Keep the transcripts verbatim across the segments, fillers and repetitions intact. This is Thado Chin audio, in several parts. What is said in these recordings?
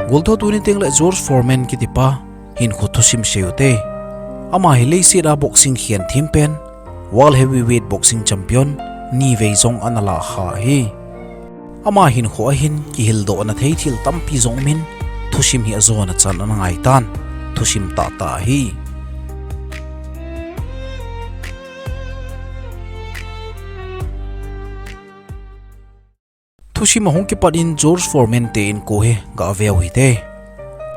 Goltho tuni tengle George Foreman kitipa hinkho thusim sei ute. Ama hi leiset a boxing khen thim pen, World Heavyweight Boxing Champion ni vei jong ana lah kha ahi. Ama hinkho a hin kihildohna thei thil tampi jong um in, thusim hi ajona chan ana ngai tan, thusim tahtah ahi. Thusim ahung kipat in George Foreman te inko hi gaveu hite.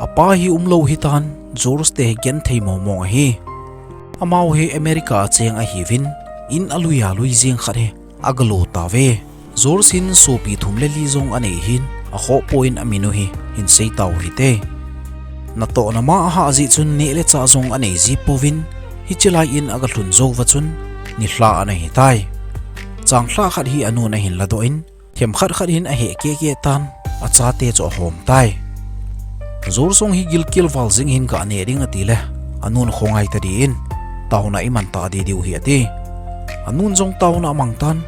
Apa hi umlou hitan, George te hi genthei mong mong ahi. Amau hi America a cheng ahiuvin, in alui alui jeng khat hi agalo tauve. George in sopi thum le li jong anei hin, akhohpoi in amin u hi hin sei tau hite. Natohna ma ahah jeh chun neh le chah jong anei ji pouvin, hiche lai in agalhun jouva chun nilhah ana hitai. Changlhah khat hi anun ahin ladoh in, themkhat khat hin aheh keh keh tan, achate chu ahom tai. George jong hi gilkel val jeng hin kaneh ding atile, anun khongai tadin, taona iman tadi diu hi ati. Anun jong taona amang tan,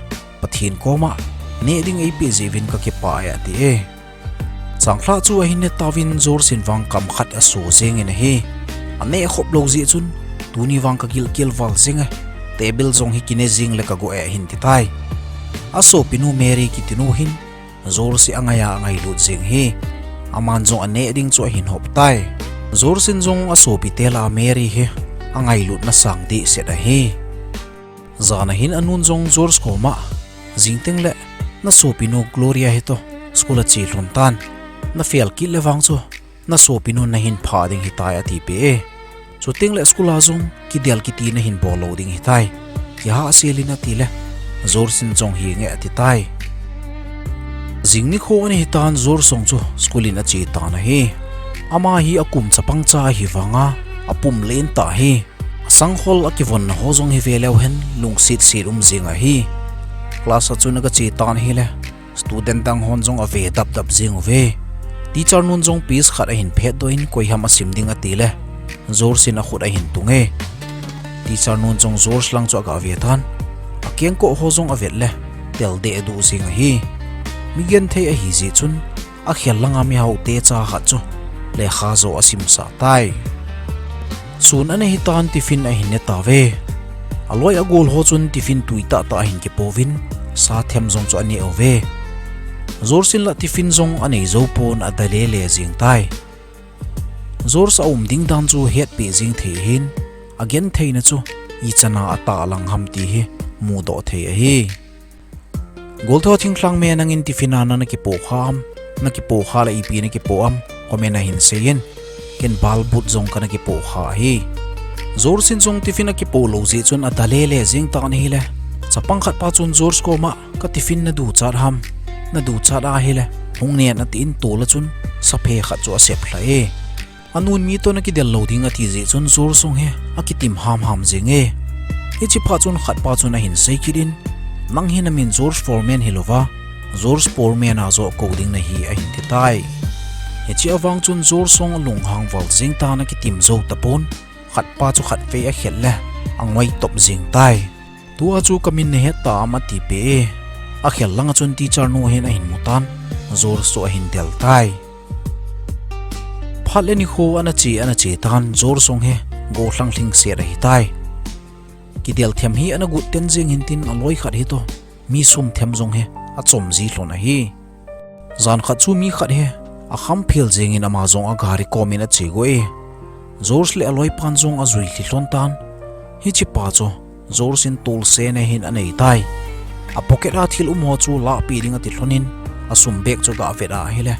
Pathen koma neh ding eipeh jeh uvin kakipah e ati e. Changlhah chu ahin ne tauvin George in vang kam khat aso jengin ahi. Aneh khop lou jeh chun, tuni vang kagilkel val jeng e, table jong hi kine jeng le kago e ahin titai. Asopinu Mary kitinu hin, George hi angaiya angailut jeng hi. Aman jong aneh ding chu ahin hop tai. George in jong asopite lah a Mary hi angailutna sang dehset ahi. Jan ahin anun jong George koma, jing tengle nasopinu Gloria hi toh school a che lhon tan, nafel kit le vang chu nasopinu nahin phah ding hitai atipeh e. Chutengle school a jong kidel kiti nahin bol lou ding hitai, kihahsel in atile, George in jong henge atitai. Jing nikho ana hitan George jong chu school in ache tan ahi. Ama hi akum chapang cha ahi vanga, apum lentah ahi. Asangkhol akivonna ho jong hi veleu hen lungset set um jeng ahi. Class a chun agache tan ahile, student dang hon jong ave dap dap jeng uve. Teacher nun jong piece khat ahin phetdoh in koiham asim ding atile, George in akhut ahin tung e. Teacher nun jong George lang chu agave tan, akengkoh ho jong avet le, tel deh duh jeng ahi. Mi genthei ahi jeh chun, akhel langa mihao techa khat chu lekha jo asimsah tai. Sun ana hitan tiffin ahin ne tauve. Aloi agol ho chun tiffin tui tahtah ahin kipouvin, sa them jong chu ane uve. George in lah tiffin jong anei jou pon, ada lele jeng tai. George aum ding dan chu hetpeh jeng thei ahin, agentheina chu ichana atahlang ham ti hi mudoh thei ahi. Goltho thinglhang me, nangin tiffin a nana kipoh kha am, nakipoh kha le ipi nakipoh am, comment a hin seiyin. Ken balbut jong kana kipoh kha ahi. George in jong tiffin akipoh lou jeh chun ada lele jeng tan ahile, chapang khat pa chun George koma, ka tiffin naduchat ham, naduchat ahile hung nen atin, tola chun saphe khat chu asep lhah e. Anun mi toh nakidel lou ding ati jeh chun George jong hi akitim hamham jeng e. Hiche phat chun khat pa chun ahin sei kit in, nang hi namin George Foreman hilouva, George Poorman a joh kou ding nahi ahin titai. Hiche avang chun George jong alunghang val jeng tan, akitim jou tapon, khat pa chu khatvei akhel le angoi top jeng tai. Tua chu kamin nahet tam atipeh e. Akhel langa chun teacher nu hin ahin mutan, George chu ahin del tai. Phat le nikho ana che ana che tan, George jong hi gollhang lhingset ahitai. Kidel them hi ana gut ten jeng hintin, aloi khat hitoh mi sum them jong hi achom ji lhon ahi. Jan khat chu mi khat hi akhamphel jengin ama jong agari komin ache go e. George le aloipan jong ajui lhi lhon tan. Hichepa chu George in tolsena hin anei tai. Apocket a thil um ho chu lahpeh ding ati lhonin, asum bag chu gavet ahile,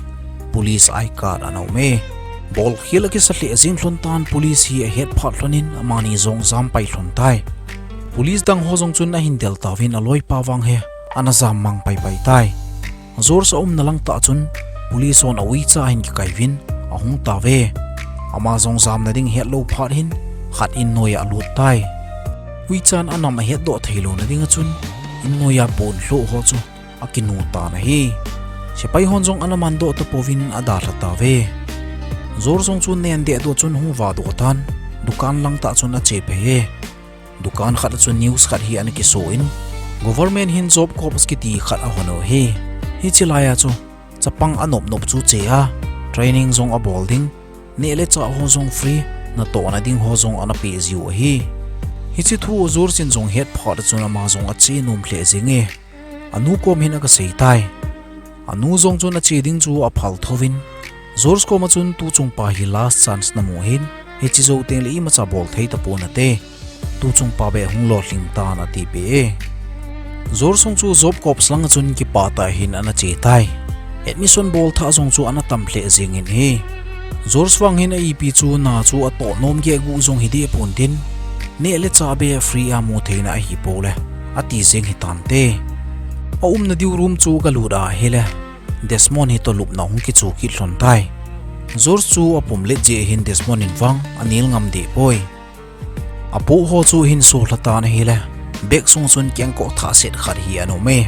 police I card ana um e. Bolkhel akisa lheh jeng lhon tan, police hi ahet phat lhonin amani jong jampai lhon tai. Police dang ho jong chun ahin del tauvin, aloipa vang hi ana jammang paipai tai. George aumna langtah chun police hon a uicha ahin kikaiuvin ahung tauve. Ama jong jamna ding hetlou phat hin khat in noiya alut tai. Uichan anam ahetdoh theilouna dinga chun in noiya pon lhoh ho chu akinu tan ahi. Sepai hon jong ana mandoh tapouvin adalha tauve. George jong chu nen dehdoh chun hung vadoh tan, dukan langtah chun achephei e. Dukan khat a chun news khat hi ana kisoin, government hin job corps kiti khat ahon u ahi. Hiche laiya chu chapang anop nop chu che a, Training jong abol ding, neh le chah ho jong free, natohna ding ho jong ana peh jiu ahi. Hiche thu George in jong het phat chun ama jong ache nom lheh jinge. Anu kom hin aga sei tai. Anu jong chun ache ding chu aphal thouvin, George koma chun tuchung pa hi last chance namu hin, hiche jou teng le imacha bol thei tapon ate. Tuchung pa beh hung lolhing tan atipeh e. George jong chu job corps langa chun kipah tah in ana che tai. Admission bol thah jong chu ana tam lheh jingin ahi. George vang hin a ipi chu na chu atoh nom geh guh jong hi deh pon tin, neh le chah beh free a mu theina ahi pole, ati jing hitante. Aumna diu room chu aga lut ahile, Desmond hi tolupna hung kichu kit lhon tai. George chu apum let jeh hin Desmond in vang anel ngam deh poi. Apoh ho chu ahin solha tan ahile, bag sunga chun kengkoh thah set khat hi ana um e.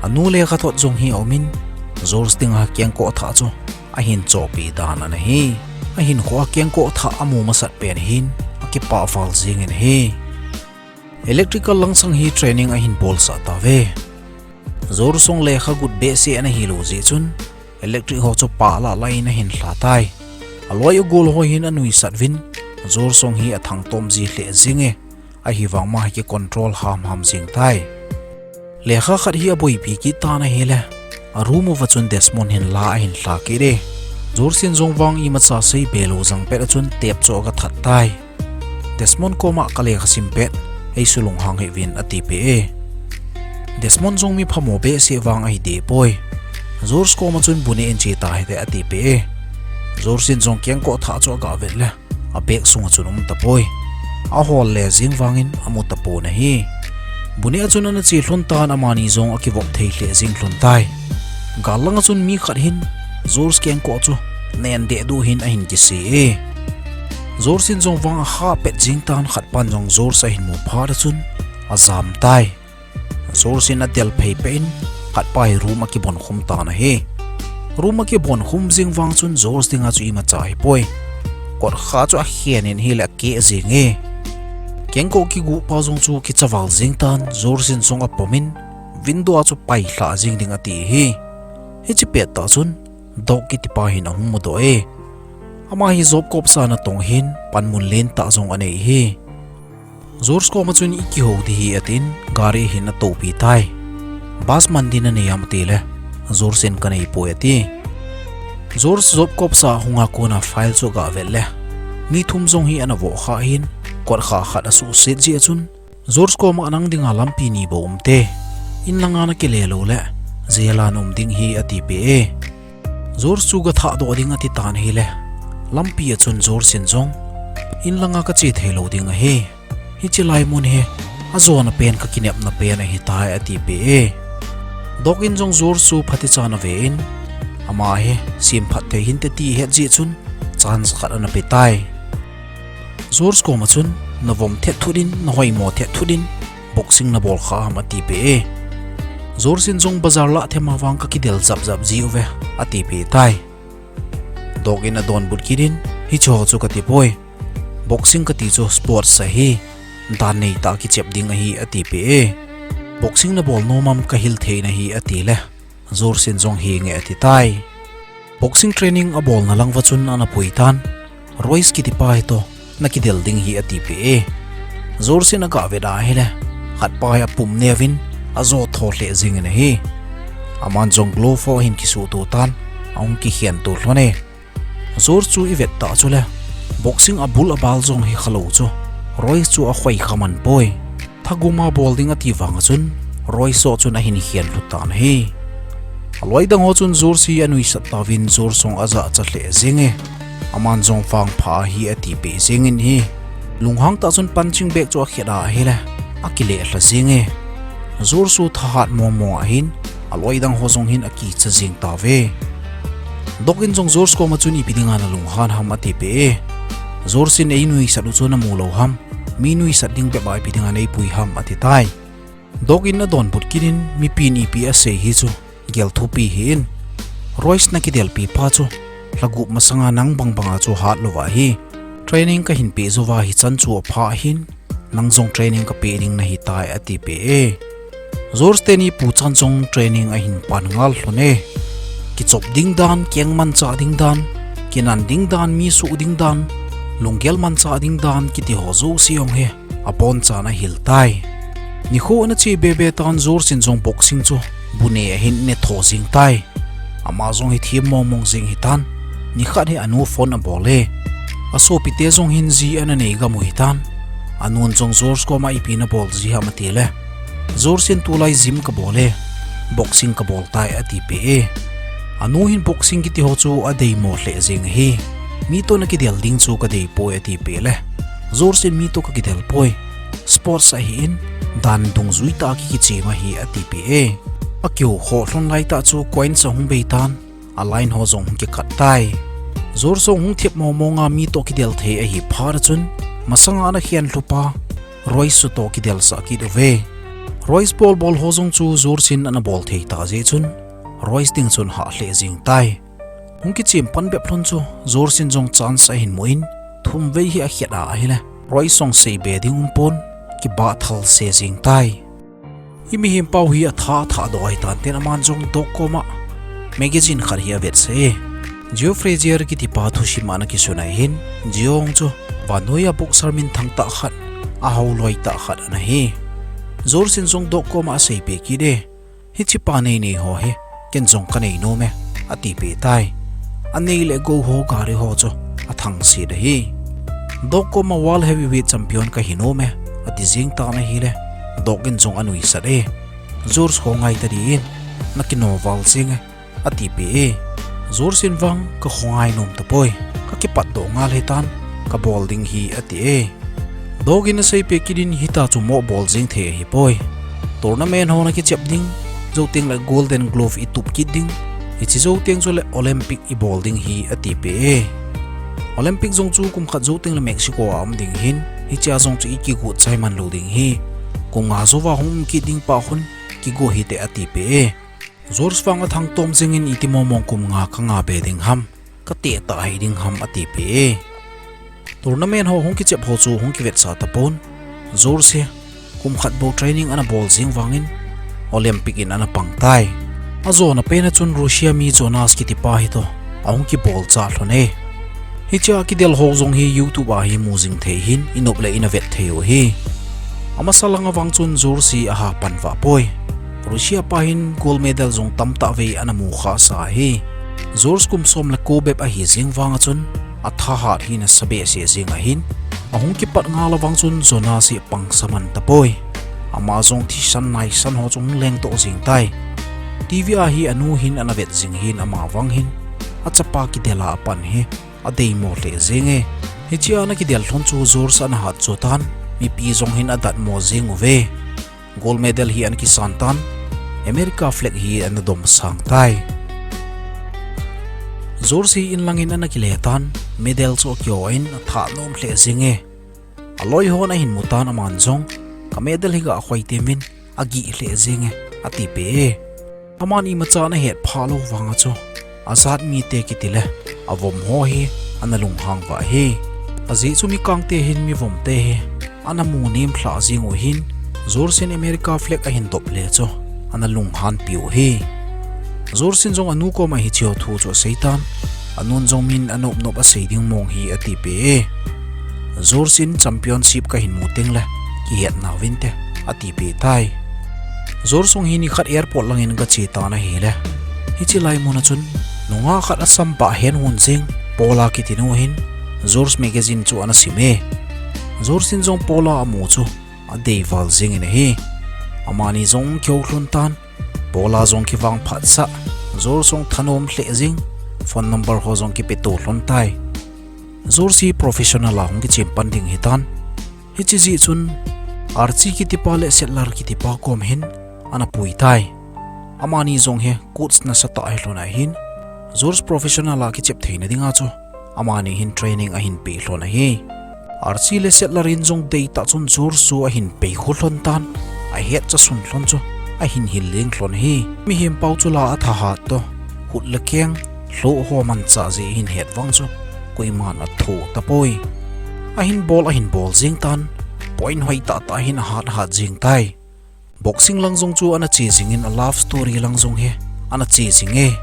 Anu lekhathot jong hi aumin, George dinga kengkoh thah chu ahin chohpeh dan ana hi. Ahinkhoa kengkoh thah amu masat pen hin akipah val jingin ahi. Electrical langsang hi training ahin bolsah tauve. George jong lekha gut behseh ana hilou jeh chun, electric ho chu pah lah lah in ahin lha tai. Aloi agol ho hin anuisat uvin, George jong hi athangtom ji lheh jinge, ahivang ama hi kicontrol hamham jing tai. Lekha khat hi aboipi kit tan ahile, a room uva chun Desmond hin la ahin lha kit e. George in jong vang imacha seibe lou jang pet a chun tape chu aga that tai. Desmond koma, ka lekha sim pet, eisu lunghang hih uvin, atipeh e. Desmond jong mi phamo behseh vang ahi deh poi. George koma chun, bu neh in che tahite, atipeh e. George in jong kengkoh thah chu aga vet le, a bag sunga chun um tapoi. Ahol le jing vangin amu tapon ahi. Bu neh a chun ana che lhon tan, amani jong akivop thei lheh jing lhon tai. Gal langa chun mi khat hin George kengkoh chu nen deh duh hin ahin kisei e. George in jong vang ahah pet jing tan, khat pan jong George ahin mu phat a chun ajam tai. George in adel phei peh in, khat pa hi room akibon khum tan ahi. Room akibon khum jing vang chun George dinga chu imacha hipoi. Kotkha chu akhen in ahile akeh jing e. Kengkoh kiguh pa jong chu kicha val jing tan, George in jong apom in, window a chu pai lhah jing ding ati ahi. Hiche pettah chun, Doc kiti pa hin ahung mudoh e. Ama hi job corps a natong hin, panmun lentah jong anei ahi. George koma chun, i kihou ding ahi, atin, gari ahin atoupi tai. Bus man ding nanei am, atile, George in, kanei poi, ati. George job corps a hunga kona file chu aga vet le, mi thum jong hi ana voh kha ahin, kotkha khat asuhset jeh a chun, George koma, nang dinga lampi ni bou umte, in langa nakile lou le, jail a naum ding ahi, atipeh e. George chu gathahdoh ding ati tan ahile, lampi a chun George in jong, in langa kache thei lou ding ahi. Hiche lai mun hi ajona pen, kakinepna pen ahitai, atipeh e. Doc in jong George chu phatechan ave in, ama hi semphat thei hinte ti ahet jeh chun chance khat ana pe tai. George koma chun, navom thet thut in, nahoimo thet thut in, boxing nabol kha ham, atipeh e. George in jong, bazar lah them a vang kakidel japjap jiuve, atipeh tai. Doc in adonbut kit in, hicheho chu katipoi. Boxing kati chu sports ahi, dan neitah a kichep ding ahi, atipeh e. Boxing nabol nom am, kahil thei nahi, atile, George in jong, henge, ati tai. Boxing training abolna lang uva chun ana pui tan. Royce kitipa hitoh nakidel ding ahi, atipeh e. George in aga vet ahile, khatpa hi apum neuvin ajo tho lheh jingin ahi. Aman jong glove ho ahin kisuhto tan, ahung kikhento lhon e. George chu ivet tah chule, boxing abul abal jong hikhalou chu Royce chu akhoi kha man poi. Thagum a bol ding ati vang a chun, Royce ho chun ahin khen lhu tan ahi. Aloi dang ho chun George hi anuisat tauvin, George jong ajahcha lheh jenge. Aman jong vangpha ahi atipeh jengin ahi. Lunghang tah chun punching bag chu akhet ahile, akileh lha jenge. George chu thahat mongmong ahin, aloi dang ho jong hin akicha jeng tauve. Doc in jong George koma chun, ipi dinga nalunghan ham, atipeh e. George in, einuisat u chu namu lou ham, mi nuisat ding bep a ipi dinga neipui ham, ati tai. Doc in adonbut kit in, mipin ipi asei hi chu gel thupi hih in. Royce nakidelpi pa chu lhagup masanga nang bangbanga chu hat louva ahi. Training kahin peh jouva hichan chu apha ahin, nang jong training kapeh ding nahitai, atipeh e. George teni puchan jong training ahin pan ngal lhon e. kichop ding dan, keng manchah ding dan, kinan ding dan, mi suh ding dan, lunggel manchah ding dan, kiti ho jouse jong hi abonchan ahil tai. Nikho ana che bebe tan George in jong boxing chu bu neh ahin ne tho jing tai. Ama jong hi thim mong mong jing hitan. Nikhat hi anu phone abol e. Asopite jong hin ji ana nei gam u hitan. Anun jong George koma ipi nabol ji ham ati le, George in tulai gym kabol e, boxing kabol tai ati peh e. Anu hin boxing kiti ho chu adeimo lheh jeng ahi. Mi toh nakidel ding chu kadei poi ati peh le, George in mi toh kakidel poi. Sports ahin, dan dungjui tah a kikichem ahi ati peh e. Akihou khoh lhon lai tah chu coins ahung bei tan, a line ho jong hung kikat tai. George jong hung thep mong mong a mi toh kidel thei ahi phat a chun, masanga ana khen lhu pa Royce toh kidelsah kit uve. Royce bol bol ho jong chu George in ana bol thei tah jeh chun, Royce ding chun hah lheh jeng tai. Hung kichem pan bep lhon chu George in jong chance ahin mu in, thum vei hi akhet a ahile, Royce jong seibe ding um pon, kibah thal se jeng tai. Hi mihem pau hi atha atha doh ahi tan tin aman jong Doc koma magazine khat hi avetsah e. Joe Frazier kiti pa thusim a ana kisun ahin, Joe chu vannoiya boxer minthang tah khat, ahaoloi tah khat ana hi. George in jong Doc koma aseipeh kit e. Hiche pa nei nei ho hi, ken jong kanei nom e, ati peh tai. Anei le gou ho gari ho chu athangset ahi. Doc koma world heavyweight champion kahi nom e, ati jeng tan ahile, Doc in jong anuisat e. George kho ngai tadin, nakino val jeng e, ati peh e. George in vang kakhongai nom tapoi, kakipatdoh ngal hitan, kabol ding hi ati e. Doc in aseipeh kit in hita chu moh bol jeng thei ahipoi. Tournament ho nakichep ding, jou teng le Golden Glove itup kit ding, hiche jou teng chule Olympic ibol ding hi ati peh e. Olympic jong chu kum khat jou teng le Mexico a um ding hin, hichea jong chu ikigot chai man lou ding hi. Kum nga jouva hung um kit ding pah khun, kigo hite ati peh e. George vang athangtom jengin iti mong mong kum nga kanga be ding ham, kateh tah hei ding ham ati peh e. Tournament ho hung kichep ho chu hung kivetsah tapon, George hi kum khat bou training ana bol jeng vangin Olympic in ana pang tai. Ajona pen a chun Russia mi Jonas kiti pa hitoh ahung kibolchah lhon e. Hichea kidel ho jong hi YouTube a hi mu jing thei hin, inop le ina vet thei u hi. Amasa langa vang chun George hi aha pan vah poi. Russia pa hin gold medal jong tamtah vei ana mu khasa ahi. George kum som le ko bep ahi jeng vang a chun, athahat hi nasa behseh jeng ahin, ahung kipat ngal a vang chun Jonas hi pangsa man tapoi. Ama jong thisan naisan ho chu hung lengdoh jeng tai. TV a hi anu hin ana vet jing hin ama vang hin, achapa kidel a apan hi adeimo lheh jeng e. Hichea ana kidel lhon chu George ana hatcho tan, mipi jong hin adatmo jeng uve. Gold medal hi ana kisan tan, America flag hi ana domsang tai. George hi in langin ana kile tan, medal chu akiho in athanom lheh jeng e. Aloi hon ahin mu tan aman jong, ka medal hi gah khoi temin, agih lheh jeng e, ati peh e. Aman imacha ana het phah lou vanga chu, ajat mite kiti le, avom ho hi ana lunghang vah hi. Ajeh chu mikangte hin mivomte hi ana mu nem lhah jeng u hin, George in America flag ahin dop le chu ana lunghanpi u hi. George in jong anu koma hiche ho thu chu asei tan, anun jong min anop nop asei ding mong hi ati peh e. George in championship kahin mu teng le, kihet nauvinte, ati peh tai. George jong hi nikhat airport langin aga che tan ahile, hiche lai mun a chun, nungah khat asam pah hen hun jeng, Paula kiti nu hin, George magazine chu ana sim e. George in jong Paula amu chu, adei val jengin ahi. Amani jong kihou lhon tan, Paula jong kivangphat sah, George jong thanom lheh jeng, phone number ho jong kipeto lhon tai. George hi professional a hung kichem pan ding hitan. Hiche jeh chun, Archie kiti pa le Settler kiti pa kom hin, ana pui tai. Amani jong hi coach nasatah ahi lhon ahin, George professional a kichep theina dinga chu, amani hin training ahin pe lhon ahi. Archie le Settler in jong deitah chun George chu ahin pei khu lhon tan, ahet chasun lhon chu, ahin hil leng lhon ahi. Mihem pau chu la athahat toh, khut le keng, lhoh ho manchah jeh ahin het vang chu, koiman athoh tapoi. Ahin bol, ahin bol jeng tan, point hoi tah tah hin ahat hat jeng tai. Boxing lang jong chu ana che jingin a love story lang jong hi ana che jing e.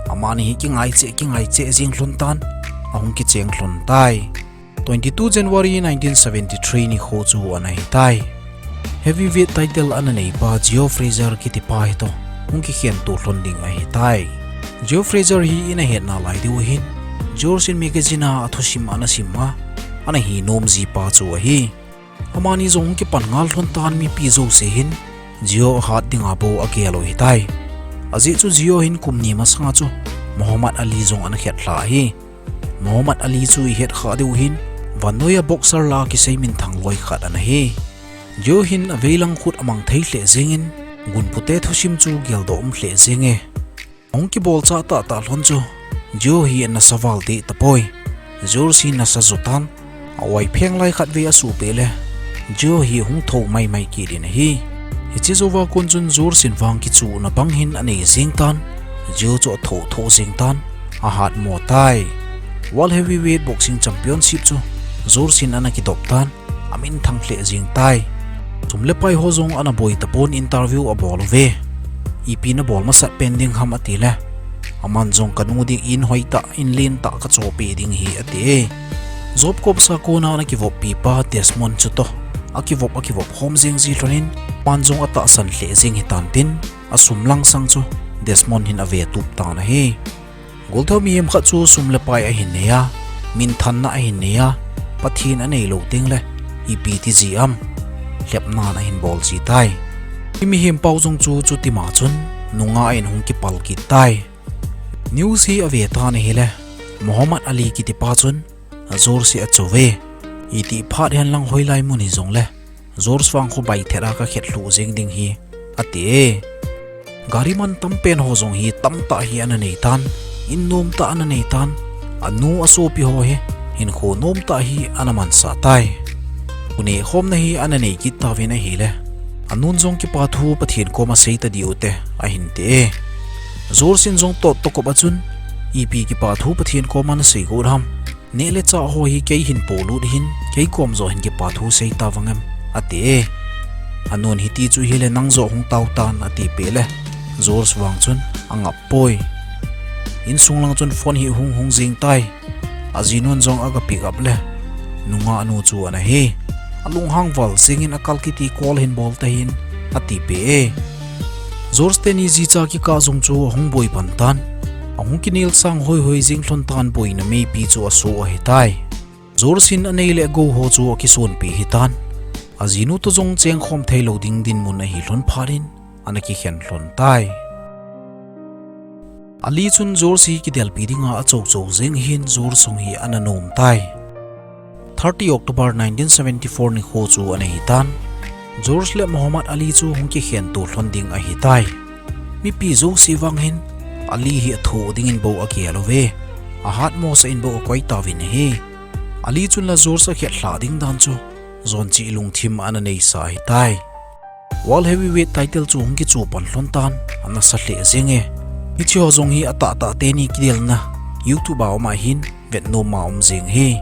Amani hi kingai cheh, kingai cheh jing lhon tan, ahung kicheng lhon tai. Twenty-two January nineteen seventy-three nikho chu ana hitai. Heavyweight title ana neipa Joe Frazier kitipa hitoh hung kikhen to lhon ding ahitai. Joe Frazier hi ina hetna lai diu hin, George in magazine a athusim ana sim a, ana hi nom jipa chu ahi. Amani jong hung kipan ngal lhon tan mipi jouse hin Joe ahat dinga bou agel u hitai. Ajeh chu Joe hin kum ni masanga chu Muhammad Ali jong ana khetlha ahi. Muhammad Ali chu ihet kha diu hin, vannoi a boxer lah a kisei minthang loi khat ana hi. Joe hin aveilang khut amang thei lheh jengin, gunpute thusim chu geldoh um lheh jenge. Ahung kibolcha tahtah lhon chu Joe hi nasa val deh tapoi. George hi nasa jo tan, a-oi pheng lai khatvei asuh peh le Joe hi hung thou maimai kit in ahi. Hiche jouva kon chun George in vang kichuhna bang hin anei jeng tan, Joe chu athou thou jeng tan, ahatmo tai. World Heavyweight Boxing Championship chu George in ana kidop tan, aminthang lheh jeng tai. Sum le pai ho jong ana boi tapon, interview abol uve. Ipi nabol masat pen ding ham atile, aman jong kanu ding in hoitah, in lentah kachohpeh ding ahi ati e. Job corps a kona ana kivoppipa Desmond chutoh akivop, akivop khom jeng ji lhonin, aman jong atahsan lheh jeng hitan tin, asum langsang chu Desmond hin avetup tan ahi. Golthou mihem khat chu sum le pai ahin nei a, minthanna ahin nei a, Pathen anei lou tengle ipi ti ji am? Lhepnan ahin bol ji tai. Mihem pau jong chu chutima chun nungah in hung kipal kit tai. News hi ave tan ahile, Muhammad Ali kitipa chun George hi achouve. Itih phat henlang hoilai mun hijongle, George vang khu baithet a kakhet lhuh jeng ding ahi, ati e. Gari man tampen ho jong hi tamtah hi ana nei tan, in nomtah ana nei tan, anu asopi ho hi hinkho nomtah hi ana mansah tai. Khonehkhomna hi ana nei kit tauvin ahile, anun jong kipathu Pathen koma sei tadiu te, ahin ti e. George in jong tottoh kop a chun, ipi kipathu Pathen koma nasei got ham? Neh le chah ho hi kei hin polut hin, kei kom joh hin kipathu sei tauvang em? ati e. Anun hiti chu hile nang joh hung tao tan atipeh le, George vang chun angap poi. Insung lang chun phone hi hung hung jeng tai. Ajinun jong aga pick up le, nungah nu chu ana hi. Alunghang val jengin akal kiti call hin bol tahin, atipeh e. George teni jicha kikah jong chu ahung boi pan tan. Ahung kinel sang hoihoi jeng lhon tan, boina meipi chu asoh ahitai. George in anei le agou ho chu akisonpi hitan. Ajinu toh jong chengkhom theilou ding dinmun ahi lhon phat in, ana kikhen lhon tai. Ali chun George hi kidelpi dinga achou chou jeng hin George jong hi ana nom tai. Thirty October nineteen seventy-four nikho chu ana hitan. George le Muhammad Ali chu hung kikhen to lhon ding ahitai. Mipi jouse vang hin Ali hi athoh dingin bou agel uve. Ahatmo sah in bou akoi tauvin ahi. Ali chun la George akhet lhah ding dan chu jon cheh lungthim ana neisa ahitai. World Heavyweight title chu hung kichu pan lhon tan, anasa lheh jenge. Hiche ho jong hi atahtah teni kidelna YouTube a um ahin, vetnom a um jeng hi.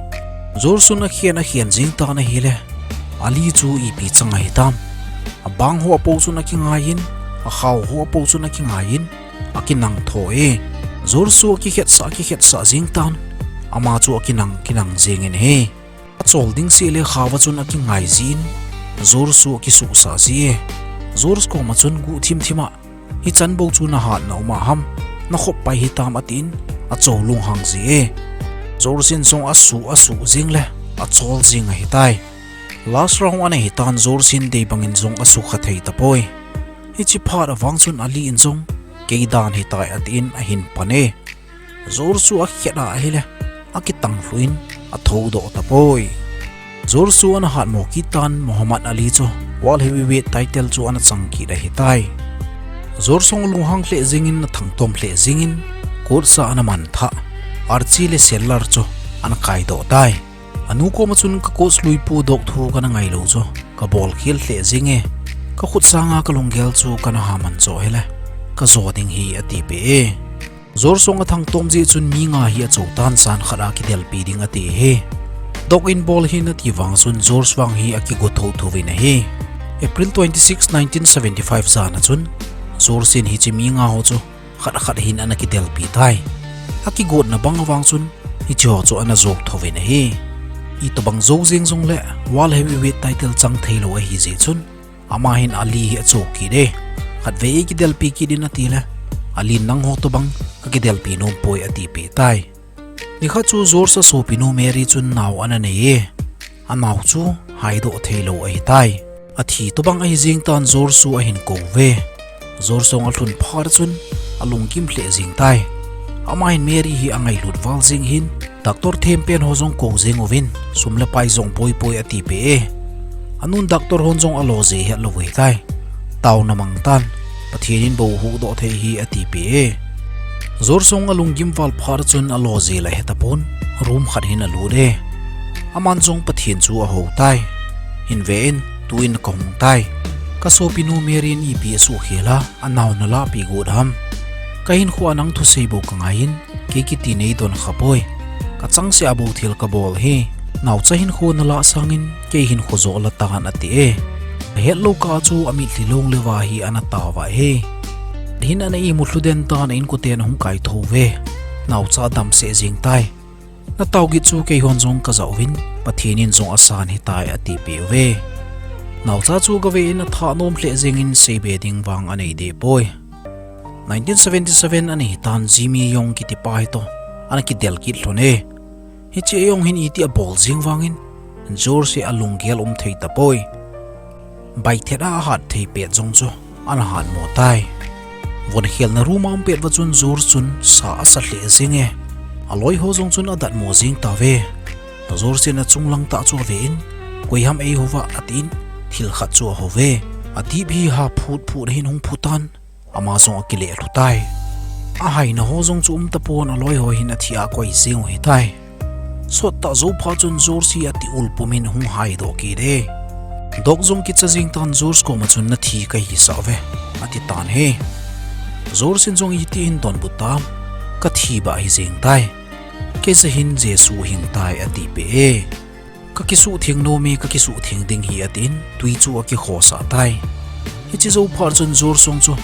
George chun akhen akhen jeng tan ahile, Ali chu ipi chang ahitam? Abang ho apo chun akingaiyin, akhao ho apo chun akingaiyin, akinang tho e. George chu akikhetsah, akikhetsah jeng tan, ama chu akinang, kinang jengin ahi. Achol ding seh le khao a chun akingai jin, George chu akisuhsah ji e. George koma chun guhthim thim a, hichan bou chu nahatna um a ham, nakhop pai hitam atin, achou lunghang ji e. George in jong asuh, asuh jeng le, achol jeng ahitai. Last round ana hitan, George in deibangin jong asukha thei tapoi. Hiche phat a vang chun Ali in jong, kei dan hitai atin ahin pan e. George chu akhet a ahile, akitang lhuh in, athoudoh tapoi. George chu ana hatmo kit tan, Muhammad Ali chu World Heavyweight title chu ana chang kit ahitai. George jong alunghang lheh jengin, athangtom lheh jengin, coach a ana man thah, Archie le Sellers chu ana kaidoh tai. Anu koma chun ka coach luipu doh thu kana ngailou chu, kabol khel lheh jenge. Kakhut sanga kalunggel chu kana haman jo hile, kajo ding ahi atipeh e. George jong athangtom jeh chun mi nga hi achou tan, jan khat a kidelpi ding ati ahi. Doh in bol hih in ati vang chun George vang hi akigo thouthou vin ahi. April twenty-six, nineteen seventy-five jan a chun George in hiche mi nga ho chu khat khat hin ana kidelpi tai. Akigotna bang vang chun hiche ho chu ana jou thouvin ahi. Itobang jou jeng jongle World Heavyweight title chang theilou ahi jeh chun ama hin Ali hi achoh kit e. Khatvei eikidelpi kit in atile, Ali in nangho tobang kakidelpi nom poi atipeh tai. Nikhat chu George asopinu Mary chun nao ana nei e. Anao chu haidoh theilou ahitai. Athi tobang ahi jeng tan George chu ahin kou uve. George jong alhun phat chun alunggim lheh jeng tai. Ama hin Mary hi angailut val jeng hin, doctor thempen ho jong kou jeng uvin, sum le pai jong poipoi atipeh e. Anun doctor hon jong alo je hetlou ahitai. Taona mang tan, Pathen in bou huhdoh thei ahi atipeh e. George jong alunggim val phat chun alo je la ahetapon, room khat hin alut e. Aman jong Pathen chu ahou tai. Hinven, tuin kahung tai. Kasopinu Mary in ipi asuhkhel a, anao nalahpeh got ham? Kahinkhoa nang thusei bou kangai in, kei kiti neidon khapoi. Kachangseh a bou thil kabol ahi. Naocha hinkho nalah sangin, kei hinkho joh la tan ati e. Ahetlou kah chu amitlhi long le va hi ana tao uve. Hin ana imu lhu den tan a inkoten ahung kaithou uve. Naocha adamseh jeng tai. Natao git chu keihon jong kajah uvin, Pathen in jong asan ahitai atipeh uve. Naocha chu gave in athanom lheh jeng in seibe ding vang anei dehpoi. Nineteen seventy-seven ana hitan Jimmy Young kitipa hitoh ana kidel kit lhon e. Hiche jong hin iti abol jeng vangin George hi alunggel um thei tapoi. Baithet a ahat thei pet jong chu ana hatmo tai. Vonkhelna room a um pet uva chun George chun sa asa lheh jeng e. Aloiho jong chun adatmo jeng tauve. George in achunglang tah chu ave in, koiham eihouva atin, thil khat chu ahouve. Adip hi ha phut phut ahin hung phutan, ama jong akileh lhu tai. Ahaina ho jong chu umtapon, aloiho hin athi a akoi jeng u ahitai. Sottah jou phat chun George hi ati ul pumin ahung haidoh kit e. Doc jong kicha jeng tan George koma chun nathi kahisah uve, ati tan ahi. George in jong iti hin donbut tam, kathi bah hijeng tai. Keija hin Jesu hing tai atipeh e. Kakisuhtheng nom e, kakisuhtheng ding ahi atin, tui chu akikhosah tai. Hiche jou phat chun George jong chu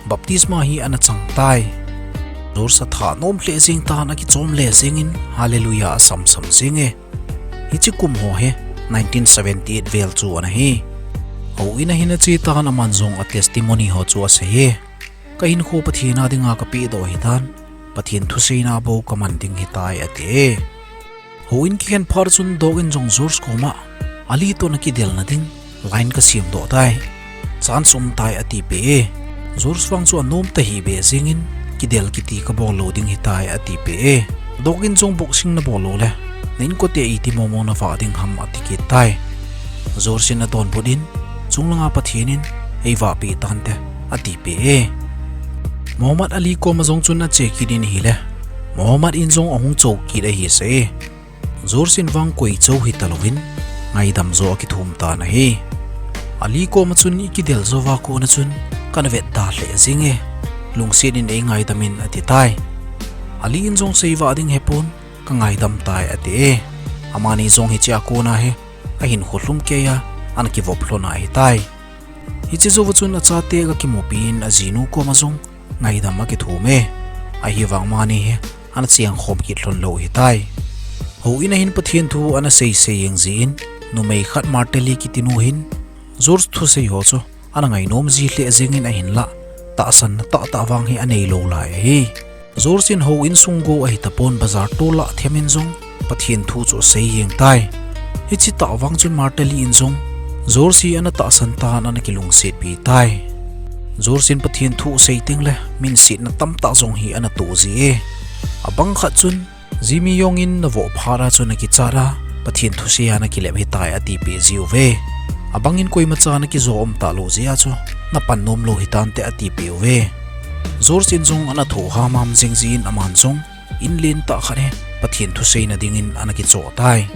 baptisma hi ana chang tai. George athanom lheh jeng tan akichom le jengin Hallelujah asamsam jeng e. Hiche kum ho hi nineteen seventy-eight vel chu ana hi. Houin a hin ache tan aman jong a testimony ho chu asei e. Kahinkho Pathen a dinga kapehdoh ahitan, Pathen thuseina bou kaman ding ahitai ati e. Houin kikhen phat chun Doc in jong George koma, Ali toh nakidelna ding line kasemdoh tai. Chance um tai atipeh e. George vang chu anom tahih beh jengin, kidel kiti kabol lou ding ahitai atipeh e. Doc in jong boxing nabol loule na inkote iti momo navah ding ham ati kit tai. George in adonbut in, chunglanga Pathen in eivahpeh tante atipeh e. Muhammad Ali koma jong chun ache kit in ahile, Muhammad in jong ahung chou kit ahi seh e. George in vang koi chou hitalouvin, ngaidam joh akithum tan ahi. Ali koma chun ikidel jouva kona chun kana vetda lheh jeng e. Lungset in eingaidam in ati tai. Ali in jong seivah ding ahepon, kangaidam tai ati e. Amani jong hichea kona hi ahinkho lhumkeiya ana kivop lhon ahitai. Hiche jouva chun achate agakimupi in ajinu koma jong ngaidam akithum e. Ahivang amani hi ana chengkhom kit lhon lou ahitai. Houin a hin Pathen thu ana seisei jeng jin, numei khat Martelli kitinu hin George thusei ho chu ana ngainom ji lheh jengin ahinlah, tahsanna tahtah vang hi aneilou lai ahi. George in houin sung go ahitapon bazar tol a themin jong Pathen thu chu asei jeng tai. Hiche tah vang chun Martelli in jong George hi ana tahsan tan ana kilungsetpi tai. George in Pathen thu asei tengle minsetna tamtah jong hi ana toh ji e. Abang khat chun Jimmy Young in navoh phat a chu nakichat a, Pathen thusei a nakilep ahitai atipeh jiuve. Abangin koimacha nakijo um talou jeh a chu napan nomlou ahitante atipeh uve. George in jong ana thoh hamham jeng jin aman jong in lentah khat hi Pathen thuseina dingin ana kichoh tai.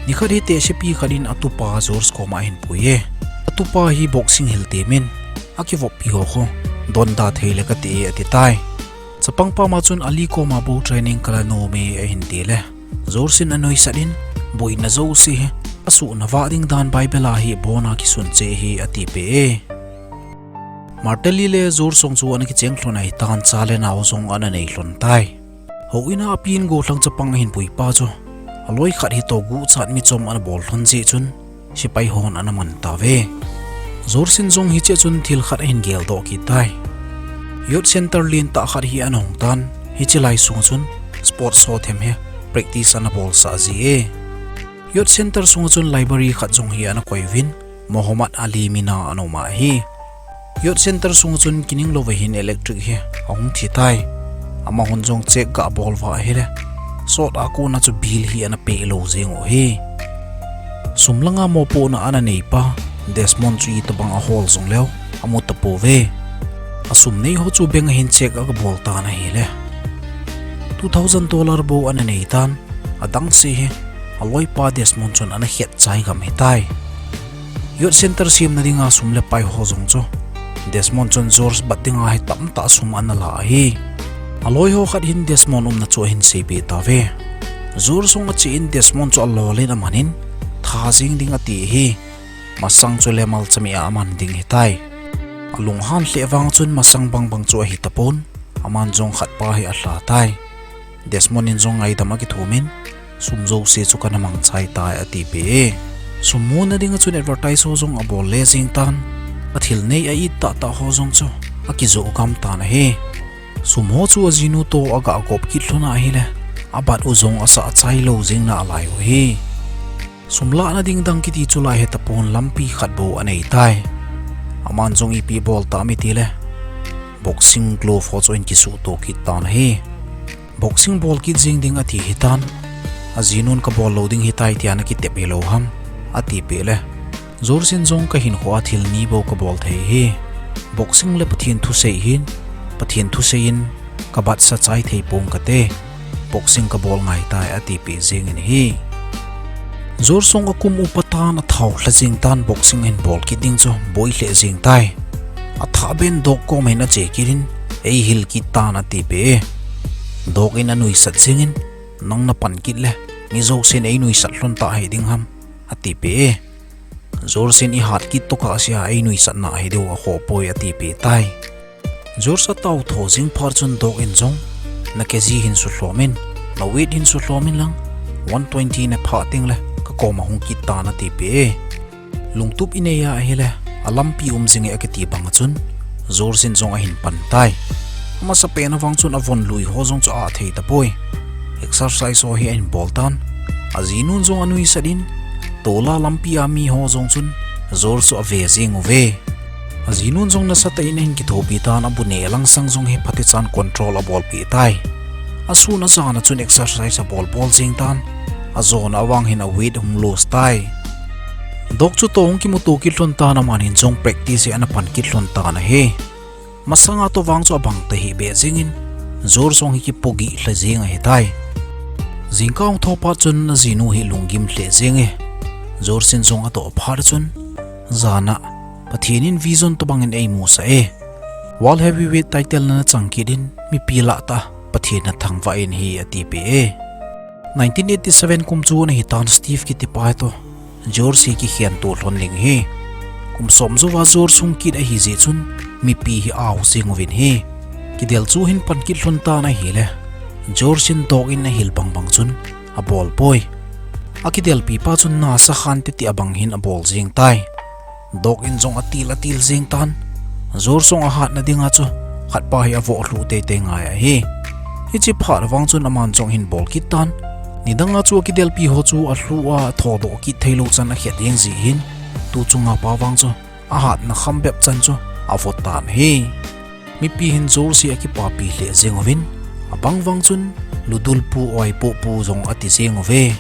Nikhat hi tehsepi khat in atupa George koma ahinpui e. Atupa hi boxing hiltemin, akivoppi ho khu donda theile kati e ati tai. Chapang pama chun Ali koma bou training kala nome ahin tile, George in anoisat in, boina jouse hi asuhnavah ding dan Bible a hi abona kisun cheh ahi atipeh e. Martelli le George jong chu ana kicheng lhon ahitan, cha le nao jong ana nei lhon tai. Houin a apin gollhang chapang ahin pui pa chu aloi khat hi toh guchat michom ana bol lhon jeh chun sepai hon ana man tauve. George in jong hiche a chun thil khat ahin geldoh kit tai. Youth Center lentah khat hi ana hung tan, hiche lai sunga chun sports ho them hi practice ana bolsah ji e. Youth Center sunga chun library khat jong hi ana koi uvin, Muhammad Ali mina ana um ahi. Youth Center sunga chun kining louva hin electric hi ahung thi tai. Amahon jong check ga bol uva ahile, sot a kona chu bill hi ana pe lou jeng u ahi. Sum langa mopohna ana nei pa Desmond chu itobang ahol jong leu amu tapouve. Asum nei ho chu bank a hin check aga bol tan ahile, two thousand dollar bou ana nei tan, adang se hi aloipa Desmond chun ana het chai gam hitai. Youth Center semna dinga sum le pai ho jong chu Desmond chun George bat dinga hi tamtah sum ana la ahi. Aloi ho khat hin Desmond umna chu ahin seipeh tauve. George jong achen Desmond chu alolin amanin, tha jeng ding ati ahi. Masang chu le malchami a aman ding hitai. Alunghan lheh vang chun masang bangbang chu ahi tapon, aman jong khatpa hi alha tai. Desmond in jong ngaidam akithumin, sum jouse chu kana mangchai tai atipeh e. Sum muna dinga chun advertise ho jong abol le jeng tan. Athil nei a it tahtah ho jong chu akijoh gam tan ahi. Sum ho chu ajinu toh aga gop kit lhon ahile, abat u jong asah chai lou jeng nalai u ahi. Sum lahna ding dang kiti chu lai hetapon, lampi khat bou anei tai. Aman jong ipi bol tam itile, boxing glove ho chu ahin kisuhto kit tan ahi. Boxing bol kit jeng ding ati hitan, ajinun kabol lou ding hitai tia nakitep hilou ham, atipeh le, George in jong kahinkhoa thil ni bou kabol thei ahi. Boxing le Pathen thusei ahin, Pathen thusei in kabatsa chai thei pong kate. Boxing kabol ngai tai atipeh jengin ahi. George jong akum upa tan athao lha jeng tan, boxing ahin bol kit ding chu boi lheh jeng tai. Athah ben Doc koma hin ache kit in, eihil kit tan atipeh e. Doc in anuisat jengin, nang napan kit le mi jousen einuisat lhon ta hiding ham, atipeh e. George in ihat kit tokah sea einuisat na hidiu akhoh poi atipeh tai. George atao tho jeng phat chun Doc in jong, na kg hin sulhomin, na weight hin sulhomin lang, one twenty naphah tengle kakoma hung kit tan atipeh e. Lungtup inei a ahile, alampi um jenge akiti banga chun George in jong ahin pan tai. Amasapen a vang chun avon lui ho jong chu athei tapoi. Exercise ho hi ahin bol tan. Ajinun jong anuisat in, tola lampi a mi ho jong chun George chu ave jeng uve. Ajinun jong nasatah in ahin kithopi tan, abu neh langsang jong hi phatechan control abolpeh tai. Asun ajan a chun exercise abol bol jeng tan. Ajona avang hin aweight ahung lose tai. Doc chu toh hung kimuto kit lhon tan, aman in jong practice hi ana pan kit lhon tan ahi. Masanga toh vang chu abang tahih beh jengin, George jong hi kipugih lha jeng ahitai. Jingkah hung thou phat chun ajinu hi lunggim lheh jenge. George in jong atoh phat chun, jana Pathen in vision tobangin eimusah e. World Heavyweight title nana chang kit in, mipi lah tah Pathen nathangvah in ahi atipeh e. Nineteen eighty seven kum chu ana hitan, Steve kitipa hitoh George hi kikhentou lhon ding ahi. Kum som jouva George hung kit ahijeh chun mipi hi ao jeng uvin ahi. Kidel chu hin pan kit lhon tan ahile, George in Doc in ahil bangbang chun abol poi. Akidelpi pa chun nasa khante tia bang hin abol jeng tai. Doc in jong atil atil jeng tan. George jong ahatna dinga chu khatpa hi avoh lhuh teitei ngai ahi. Hiche phat vang chun aman jong ahin bol kit tan. Nidanga chu akidelpi ho chu alhu a athodoh kit theilou chan akhet jeng jeh hin, tu chunga pa vang chu ahatna kham bep chan chu avoh tan ahi. Mipi hin George hi akipapi lheh jeng uvin, abang vang chun ludul pu, oipoh pu jong ati jeng uve.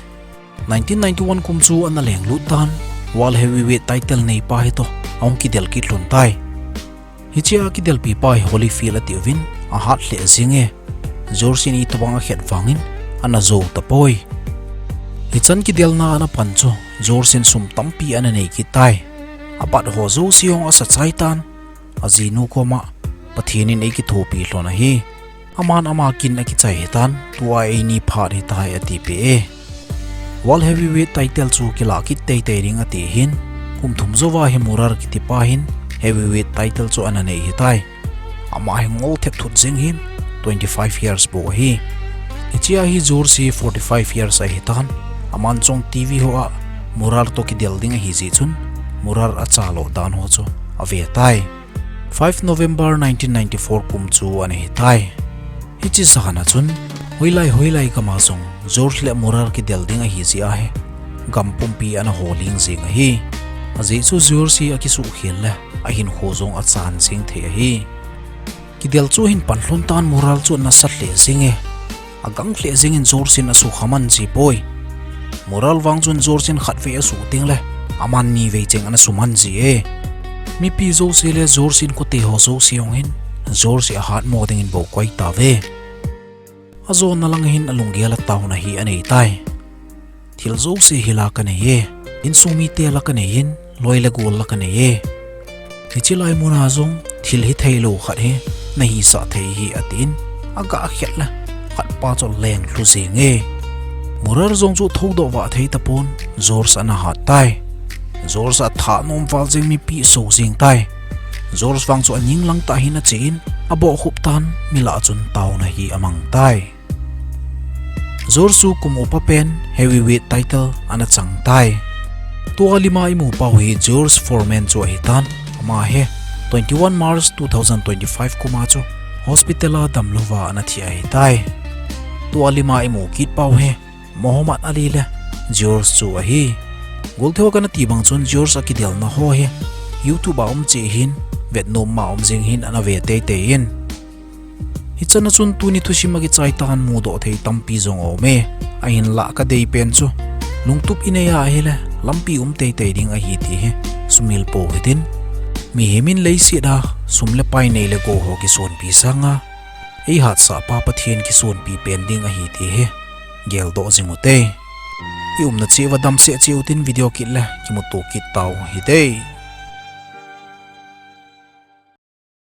Nineteen ninety-one kum chu ana lenglut tan, World Heavyweight title neipa hitoh ahung kidel kit lhon tai. Hichea kidelpi pa hi Holyfield atiuvin, ahat lheh jenge. George in itobang akhet vangin ana jou tapoi. Hichan kidelna ana pan chu George in sum tampi ana nei kit tai. Abat ho jouse jong asachai tan. Ajinu koma, Pathen in eikithopi lhon ahi. Aman ama kin akichai hitan, tua eini phat hitai atipeh e. World Heavyweight title chu kilah kit teitei ding ati hin, kum thum jouva hi Murar kitipa hin heavyweight title chu ana nei ahitai. Ama hi ngol thep thut jing hin, twenty five years bou ahi. Hichea hi George hi forty five years ahitan, aman jong TV hoa Murad toh kidel ding ahi jeh chun, Murad achalo dan ho chu ave tai. Five November nineteen ninety four kum chu ana hitai. Hiche jana chun, hoilai hoilai gama jong George le Murad kidel ding ahi jeh ahi, gam pumpi ana holing jing ahi. Ajeh chu George hi akisuhkhel le, ahinkho jong achan jing thei ahi. Kidel chu ahin pan lhon tan, Murad chu anasat lheh jing e. Agang lheh jingin George in asukha man ji poi. Murad vang chun George in khatvei asuh tengle, aman nivei cheng ana suman ji e. Mipi jouse le George inkote ho jouse hung hin, George hi ahatmo dingin bou koi tauve. Ajona lang hin alunggel a taona hi anei tai. Thil jouse hi la kanei e, insung mite la kanei in, loi le gol la kanei e. Hiche lai muna jong thil hithei lou khat hi nahisah thei ahi, atin, aga khet le, khatpa chu aleng lhu jing e. Murad jong chu thoudoh vah thei tapon, George ana hat tai. George atha nom val jeng mipi aso jing tai. George vang chu aning lang tah hin ache in, abohkhup tan, mi lah chun taona hi amang tai. George chu kum upa pen heavyweight title ana chang tai. Tua lima imu pau hi George Foreman chu ahitan, ama hi twenty one March two thousand twenty five kuma chu hospital a damlouva ana thi ahitai. Tua lima imu kit pau hi Muhammad Ali le George chu ahi. Goltheiho kana ti bang chun George akidelna ho hi YouTube a um cheh hin, vetnom ma um jing hin ana ve teitei in. Hichana chun tuni thusim akichai tan mudoh thei tampi jong aume. Ahinlah kadei pen chu, lungtup inei a ahile, lampi um teitei ding ahi ti hi sumil pou hitin. Mihem in leiset a sum le pai nei le gou ho kisonpi sanga, eihatsahpa Pathen kisonpi pen ding ahi ti hi geldoh jing ute. Iumna cheh uva damsel cheh utin video kit le kimuto kit tau hite.